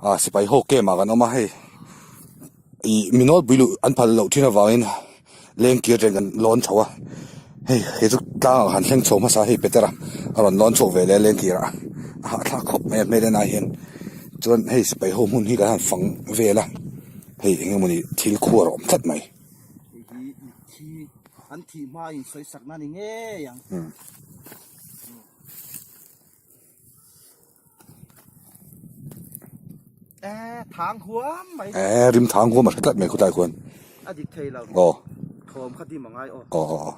Ah sipai ho camp ah kan awm a hei ih mi nawlpui luh an phal loh thin avangin lengkir nen kan lawn chho a hei kei chu tlang ah han thleng chho hmasa hei Petera a rawn lawn chhuak ve leh a lengkir ah a hahthlak khawp mai a hmel en ah hian chuan hei sipai ho hmun hi kan han fang vel a hei eng emawni thil khuar a awm tlat mai. Hei hi mitthi an thih hma in sawi sakna a ni ngei ang. Thang huam mai. Eh rim thang huam a hre tlat mai khawtlai khuan. A dik thei lo. Aw. Thawm kha dim a ngai aw. Aw aw aw.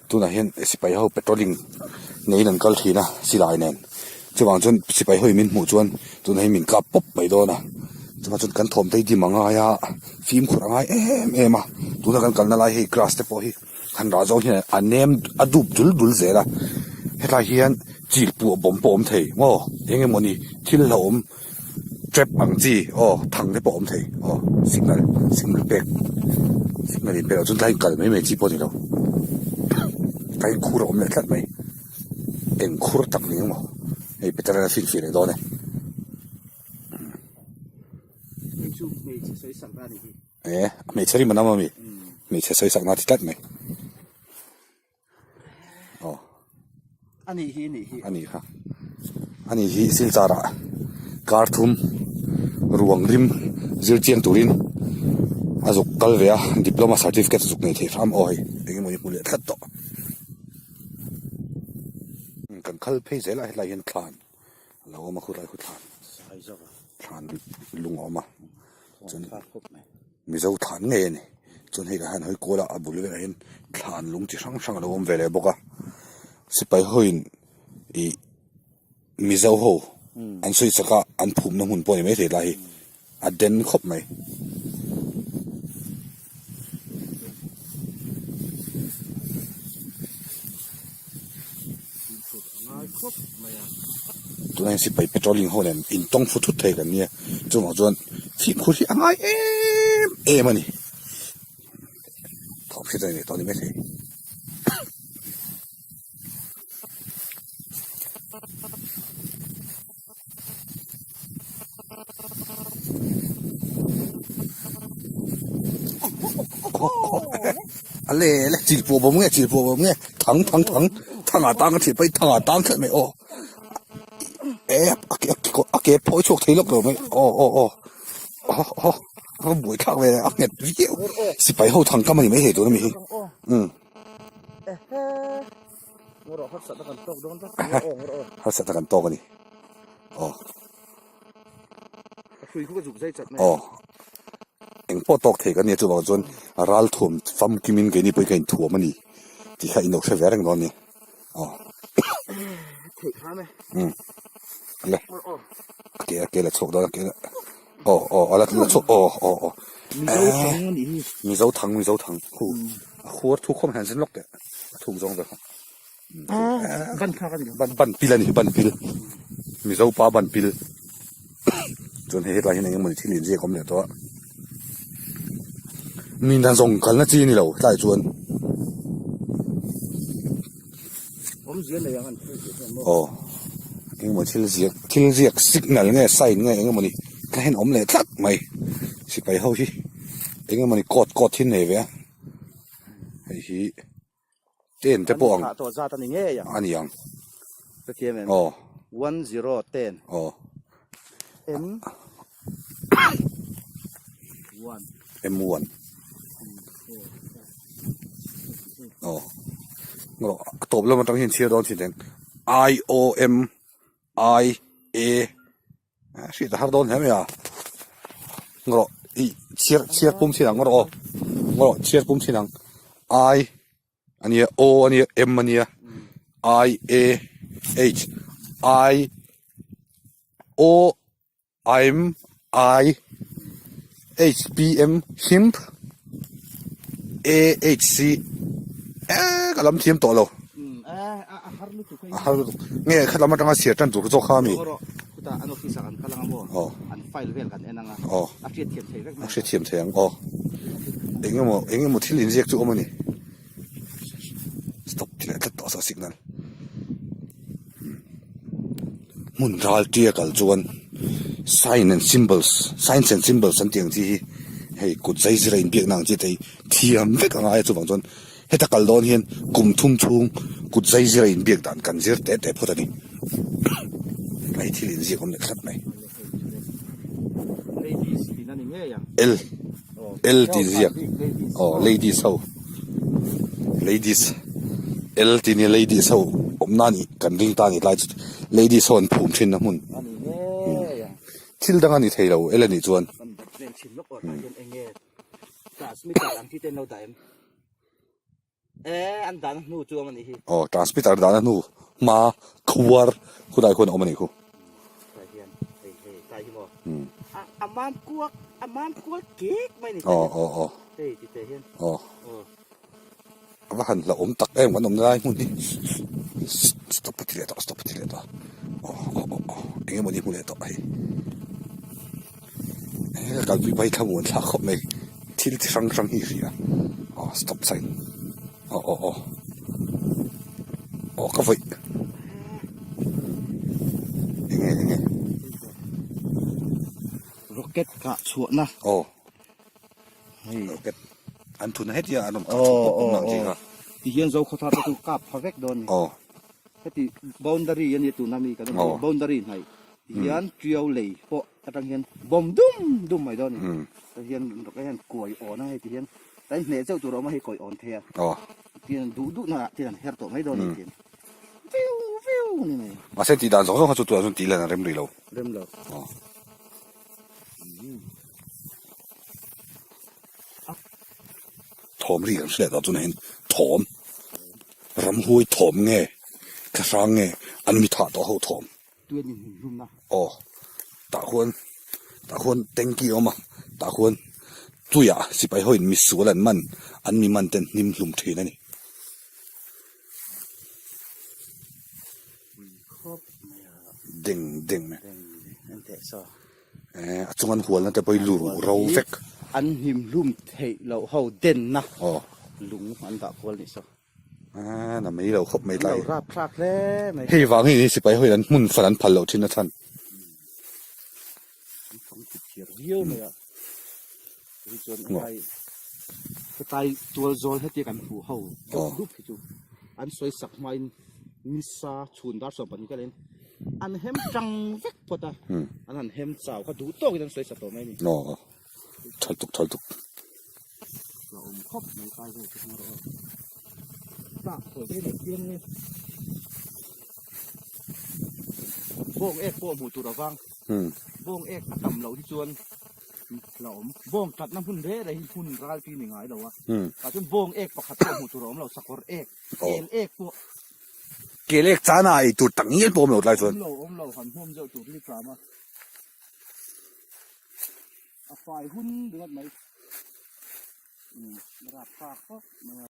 Tunah hian sipai ho patrolling neiin an kal thin a silai nen. Chuvang chuan sipai ho in min hmuh chuan tunah hian min kap pawp mai dawn a. Chuvang chuan kan thawm te hi dim a ngai a, fimkhur a ngai em em a. Tuna kan kalna lai hei grass te pawh hi. Han rah zawng hian a nem a dup dul dul zel a hetlai hian chil puah bawm pawh a awm thei maw eng emawni thil hlauhawm trap ang chi aw thang te pawh a awm thei aw signal signal pek signal in pek loh chuan tlai in kal mai mai chi pawh a ni lo tlai in khur a awm leh tlat mai eng khur tak ni emaw hei peter a finfiah leh dawn e. E hmeichhe rim an awm ami hmeichhe sawi sakna a ti tlat mai aw ani hi ani hi ani kha ani hi silchar ah kar thum ruang rim zir chiang turin a zuk kal ve a diploma certificate a zuk nei thei hram aw hei eng emaw hi hmu leh tlat tawh kan khal phei zel a hetlai hian thlan a lo awm a khulai khu thlan thlan lung a awm a chuan mizo thlan ngei a ni chuan hei lah hian hawi kual a a bul velah hian thlan lung chi hrang hrang a lo awm ve leh bawk a sipai ho in ih mizo ho an sawi chak a an phumna hmun pawh a ni maithei lai hi a den khawp mai. Tunah hian sipai patrolling ho nen intawng fu thut thei kan nia chungah chuan fimkhur hi a ngai em em a ni thawm hriat a ni leh tawh a ni maithei. A le le chil pawh bawm nge chil pawh bawm nge thang thang thang thang ah tang a thih pawhin thang ah tang thleh mai aw e a ke a ke phawi chhuak thei lawk lo mai aw aw aw aw aw a buai thlak ve a nghet viau sipai ho thang kam a ni maithei tun ami hi umm. Harsatna kan tawk a ni aw aw eng pawh tawk thei kan nia chuvang chuan ral thuam famkim in keini pawhin ka inthuam a ni tih kha inlo hre ve reng dawn a ni aw umm le a ke a ke la chhuak dawn a ke la aw aw a la chhuak aw aw aw mizo thang mizo thang khu a khuar thu khawm hian zin lawk teh a thuk zawng ve kha ban thlak a ni ban ban pil a ni ban pil mizo pa ban pil chuan hei hetlai hian eng emawni thil inziak a awm leh tawh a mi hna zawng kalna chi a ni lo tlai chuan aw eng emaw thil ziak thil ziak signal nge sign nge eng emawni tlai hian a awm leh tlat mai sipai ho hi eng emawni coat coat hi an nei ve a hei hi ten te pawh ang a ni ang aw aw m one aw a tawp lam atang hian chhiar dawn thin reng i o m i a hriat a har dawn hle mai a ngawh ih chhiar chhiar pum thin ang ngawh aw ngawh chhiar pum thin ang i a nia o a nia m a nia i a h i o m i h p m himp a h c eee ka lam thiam tawh lo a har lutuk nge khalam atanga chhiar tan tur zawk kha a mi aw aw a hrethiam thei ang aw eng emaw eng emaw thil inziak chu a awm a ni stop ti leh tlat tawh a signal hmun ral tia kal chuan. Sign and symbols, signs and symbols an tih ang chi hi hei kut zai zira inbiakna ang chi te hi thiam vek a ngai a chuvang chuan heta kal dawn hian kum thum chhung kut zai zira inbiak dan kan zir teh teh phawt a ni. Hei thil inziak awm leh tlat mai. L L tih inziak aw ladies ho ladies L tih nia ladies ho awmna a nih kan ring ta a ni tlai chu ladies ho an phum thin na hmun thil dang a ni thei lo L a nih chuan. Aw transmitter dahna hnu hma khuar khulai khuan a awm a nih khu. Aw aw aw aw a va han hlauhawm tak em kan awmna lai hmun hi stop a ti leh tawh stop a ti leh tawh aw aw aw aw eng emaw ni hmu leh tawh hei eng kalpui pai thla muan thlak khawp mai thil chi hrang hrang hi a hria aw stop sign aw aw aw aw ka vawih eng nge eng nge rocket kah chhuahna aw hei rocket an thun hetia an awm kah chhuah pawp pawp nang chi kha ti hian zo khawthar te chu kap pha vek dawn ni aw heti boundary a nia tuna mi kan boundary hnaih ti hian tiau lei pawh atang hian bawm dum dum mai dawn a ni ti hian rocket hian kuai awn a hei ti hian tlai hneh chauh tur a awm a hei kawi awn thei a tian duh duh na ah tian an her tawh mai dawn a ni tian viu viu a ni mai. Mahse tih dan zawng zawng kha chu tunah chuan tih lan a rem rih lo. Rem lo. Thawm ri kan hriat ah chuan hian thawm ramhuai thawm nge thlahrang nge an mi thah tawh ho thawm. Aw tah khuan tah khuan tanky a awm a tah khuan tuiah sipai ho in misual an man an mi man ten hnim hlum thin a ni. Deng deng mai eh a chung an hualna te pawh hi lu ro vek. An hnim hlum theih loh ho denna lung an dah kual nih saw. Ah na mai lo khawp mai tlai. An lo rap thlak hle mai. Hei vang hi sipai ho in an hmun fan an phal loh thin a chhan. An fang thut thiar viau mai a. Hei chuan helai hetlai tual zawl hetia kan hmuh ho deuh dup hi chu an sawi sak hmain nisa chhun dar 12 kalin an hem tang vek phawt a. An han hem chau kha duh tawkin an sawi sak tawh mai a ni. Aw thal tuk thal tuk. La awm khawp mai kai vel chu hmang rawh aw. Tlak thawi phei leh chiang nge. Bawng ek pawh hmuh tur avang. Bawng ek a tam loh hi chuan la awm. Bawng tatna hmun reh reh hi hmun ralpi ni ngai lo a. Tah chuan bawng ek pakhat pawh hmuh tur a awm lo, sakawr ek, kel ek pawh. Kel ek chana ei tur tak ngial pawh awm lo tlai chuan. Awm lo, awm lo, han hmawm zeuh tur hi tlam a. A fai hun ringawt mai. Rap thlak khawp mai a.